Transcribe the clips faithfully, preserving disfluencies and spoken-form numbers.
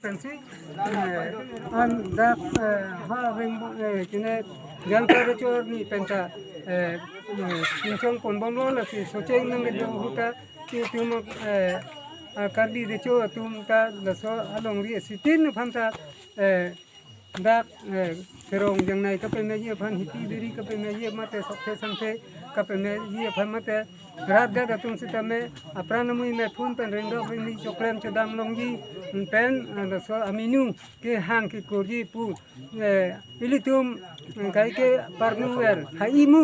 Pensi, eh, an dak, eh, ha ring, eh, kene Jalpa recho arni pen ta, eh, eh, pinchong ponbomlo, lasi Socheng nangkedo ahut ta itum, eh, a Karbi recho atum ta laso alongri asitin aphan ta, eh, dak, eh, Serong Jangnai kapemeji aphan, hipi biri kapemeji mate, sokte sangte kapemeji aphan mate, rat gat atum sitame apran amui me phun pen ringdok ringni choklem chodam longji pen, eh, laso aminu kehang kekurji pu, eh, ilitum, eh, kaike parnu er ha imu,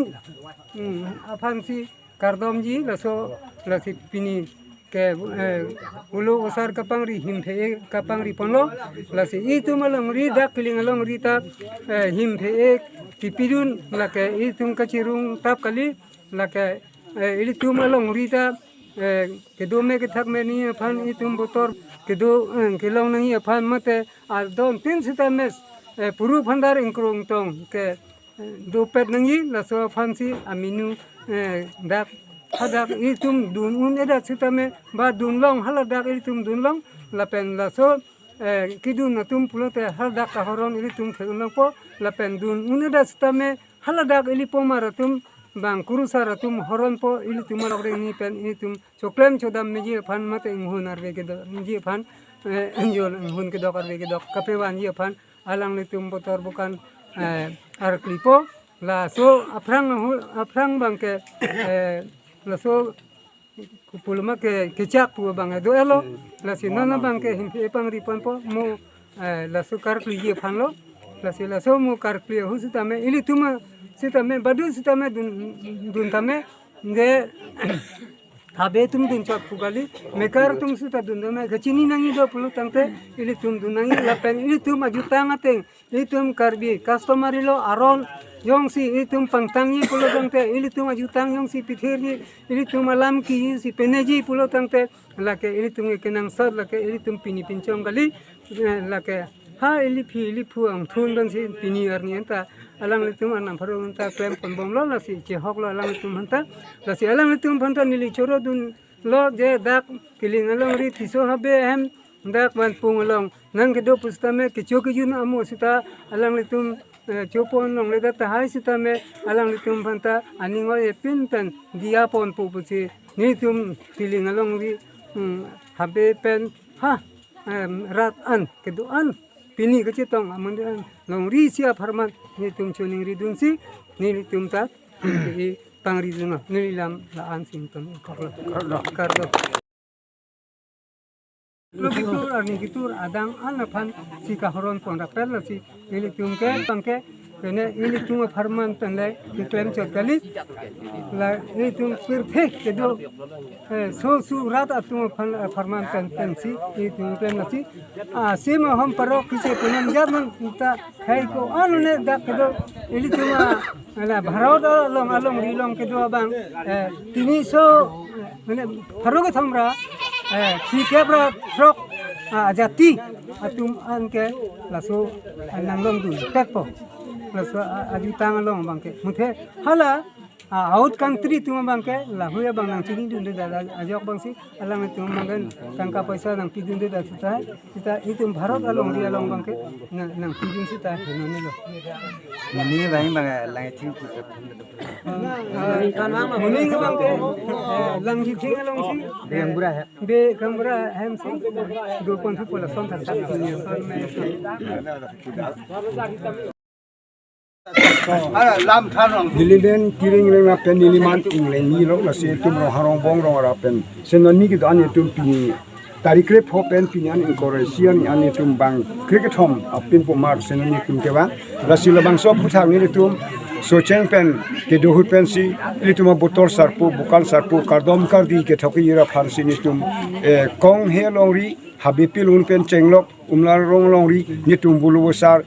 hmm, aphansi kardomji laso, lasi pini ke, eh, ulo osar kapangri, him phe-e kapangri ponlo, lasi itum alongri dak Kiling alongri ta, eh, him phe-e kipidun lake itum kachirung tap kali, lake, eh, ilitum alongri ta, eh, kedo me kethak me nangji aphan, itum botor kedo, eh, kelong nangji aphan mate adon tin sita mes, eh, puru phandar ingkrung tong ke dopet nangji, laso aphansi aminu, eh, dak, hadak itum dun un-edet sitame, ba dunlong, haladak itum dunlong, lapen laso, eh, kidun atum pulote hadak kahoron ilitum the-un longpo, lapen dun un-edet sitame, haladak ili pomar atum, bang kurusar atum horonpo, ilitum alok ringni pen ilitum choklem chodam meji aphan mate inghun arve kedo, meji aphan, eh, injol inghun kedok arve kedok kapevanji aphan alanglitum botor bukan, eh, arklipo, laso aphrang ahu-, aphrang abangke, eh, laso kupulma ke kechak pu abang do-etlo, lasi non abangke him phe-e pangri ponpo mo, eh, laso karkliji aphanlo, lasi laso mo karkli ahut sitame ilitum sitame badu sitame dun, dun tame de Habe atum dunchot pu kali, mekar atum sita dun tame kachini nangji do pulo tangte, ilitum dun nangji lapen ilitum ajutang ateng, ilitum Karbi customary law aron jongsi ilitum pangtangji pulo tangte, ilitum ajutang jongsi pithirji, ilitum alam kiji si peneji pulo tangte, lake ilitum kenangsot, lake ilitum pini pinchong kali, eh, lake ha ili phi ili phu angthun pensi pini arni anta alanglitum anam pharo anta klem ponbomlo, lasi chehoklo alanglitum anta, lasi alanglitum aphanta neli choro dunlo je dak Kiling alongri Tisso Habe ahem dak Vanpung along nangkedo pusitame kecho kejun amo sita alanglitum, eh, chopon longledet tahai sitame alanglitum aphanta aning oi-e pin pen diya ponpo pusi nelitum Kiling alongri, hmm, Habe pen ha, em, rat an kedo-an pini kachetong amonit an longri isi apharman nelitum choningri dunsi nelitum ta, eh, pangri dunlo, neli lam la-an si ington. Kardom. Kardom. Lo kitur arni kitur adang an aphansi kahoron pon rapet, lasi ilitum ke tangke pene ilitum apharman pen le keklem chot kali. La ilitum pirthe kedo, eh, so su rat atum aphan apharman pen pensi ilitum klem, lasi, ah, sima hom parok kise punan jat man ta hai ko anu ne dak kedo ilitum, ah, ala Bharat along alongri along kedo abang, eh, tiniso, eh, mane pharo kethom ra, eh, phlikep ra throk, ah, ajati atum anke laso, ah, nanglong dunpetpo. Laso, ah, ajutang along abangke. Muthe hala, ah, out country atum abangke lahui abang nangchini dundedet ajok abangsi alanglitum abangke tangka poisa nangpidundedet sita, sita itum Bharat alongri along abangke nang, nangpidun sita henonelo. Nini bang bang lang thing pu. Ah, ah, muni abangke, eh, Langthithing alongsi, eh, Gaonbura hem. Be Gaonbura hemsi do pon thu pu lason thak thak. Neli pen Kiring Reng lapen neli man Ingleng ni lo, lasi itum Ronghang Rongbong Rongara pen senoni kedo-an itum pini tarik krepho pen pini an ingkoi ra isi an itum bang krekethom apin pu mar senoni itum kevang, lasi labangso aphuthak nelitum Socheng pen kedo ahut pensi ilitum abotor sarpo, bokan sarpo, kardom kardi kethok ira aphansi nelitum, eh, Konghe alongri Habe pilun pen chenglok Umlarong alongri nelitum bulu bosar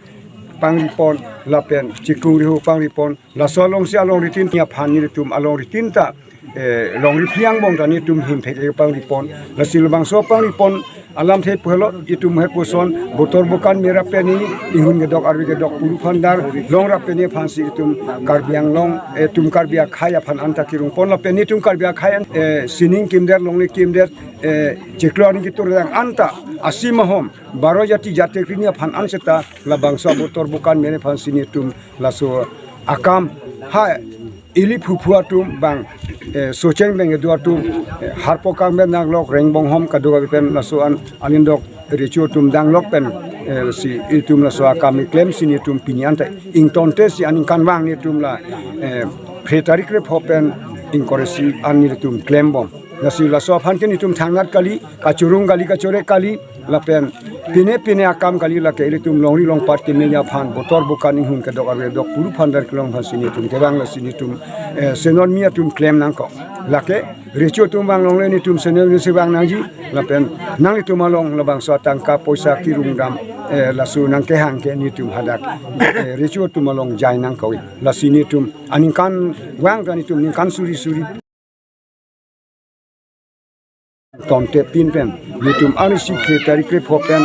pangri pon lapen Chikung Riho pangri pon, laso alongsi alongri tin aphan nelitum alongri tin ta, eh, longri phli angbong ta nelitum him phe-e pangri pon, lasi labangso pangri pon Alamthe puhelo itum he puson botor bukan mera peni inghun kedok arve kedok puru phandar longra peni aphansi itum Karbi Anglong, eh, itum Karbi akhei aphan anta kirung pon lapen itum Karbi akhei an, eh, sining kimdet longle kimdet, eh, chiklo ani kitur dang anta asim ahom baro jati jati krini aphan an seta labangso botor bukan mera aphansi netum laso akam ha ili phuphu atum bang, eh, socheng beng edu atum, eh, harpo kang ben nanglok reng bonghom kado pen laso an anindok recho atum danglok pen, eh, si itum laso akam klemsi netum pini anta ingtonte si aningkanvang netum la, eh, phre tarik krepho pen ingkoresi an netum klembom. Lasi laso aphan ke netum thangnat kali, kachurung kali, kachorek kali, lapen pine pine akam kali lake ilitum longri longpat kemeya aphan botor bukan inghun kedok arve kedok puru phandar kelong aphansi netum kevang lasi netum, eh, senor mi atum klem nangkok. Lake recho atum vang longle netum senor mi si vang nangji lapen nanglitum along labangso tangka poisa kirung dam, eh, laso nangkehang ke netum hadak, eh, recho atum along jai nangkok. Lasi netum aningkanvang ta netum ningkan suri suri tonte pin pen netum arnisi phre tarik krepho pen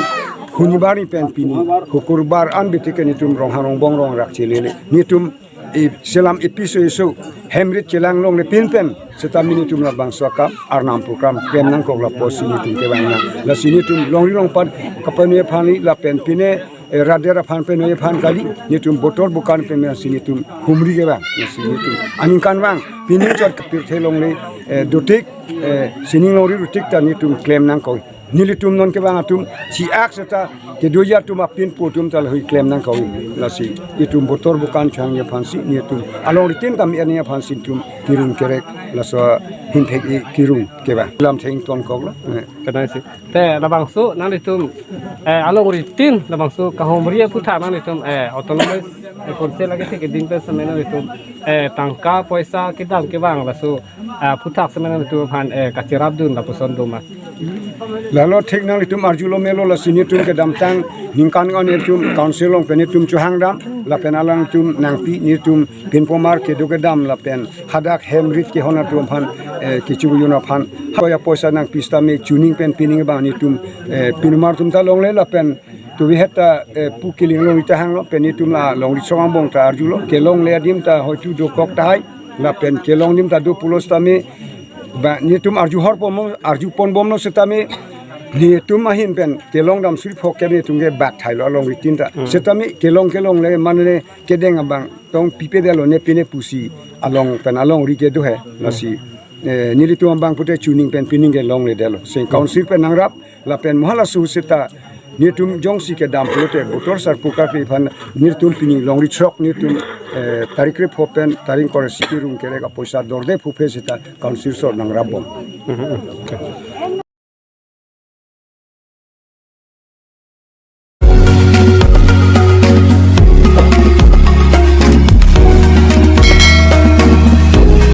hunibar ni pen pini hukurbar an betike netum rong harong bong rong rak chelele netum i selam ipiso iso hemrit chelang longle pin pen seta netum labangso akam arnam program klem nangkok lapusi netum kevang nang. Lasi netum longri longpat kapanui aphan li lapen pine, eh, radera aphan penui aphan kali netum botor bukan pen si netum humri kevang. Lasi netum aningkanvang pini chot kapirthe longle, eh, dotik, eh, sining longri dotik ta netum klem nangkok. Nelitum non kevang atum si ak seta kedoya atum apin pu atum ta lahui klem nangkok. Lasi itum botor bukan chang ya aphansi netum alongritin kam ya aphansi itum kirung kerek laso himphek i kirung kevang. Lamthe ingtonkoklo. Eh. Kenai si. Te labangso nanglitum, eh, alongritin labangso kahumri aphuthak nanglitum, eh, autonomous, eh, council lake si keding pen seme nanglitum, eh, tangka poisa kedam kevang laso, eh, aphuthak seme nanglitum aphan, eh, kacherapdun lapuson doma. Lalo thik nanglitum arjulo melo lasi netum kedamtang ningkan an netum council along pen netum chohangdam lapen alangtum nangpi netum pinpomar kedo kedam lapen hadak hemrit kehon atum aphan, eh, kecho ujun aphan. Haya poisa nangpi sitame chuning pen pining abang netum, eh, pinumar atum ta longle lapen tuvi heta, eh, pu kiling longri ta hanglo pen netum la longri chong angbong ta arjulo kelongle adim ta hoitu dokok tahai lapen kelong adim ta do pulo sitame ba netum arju hor pon bom arju pon bomlo sitame netum ahin pen kelong dam suri phok ke netum ke bak thailo alongritin ta. Hmm. Sitame kelong kelongle mane kedeng abang tong pipedetlo ne pine pusi along pen alongri kedo he. Lasi, eh, nelitum abang pute chuning pen pining ke longledetlo. Sing council pen nangrap lapen mo halaso seta netum jongsi kedam pulote botor sarpo karpi aphan netum pini longri throk netum, eh, tarik krepho pen tarik koresi kirung kerek apoisa dorde phuphe seta council sor nangrapbom.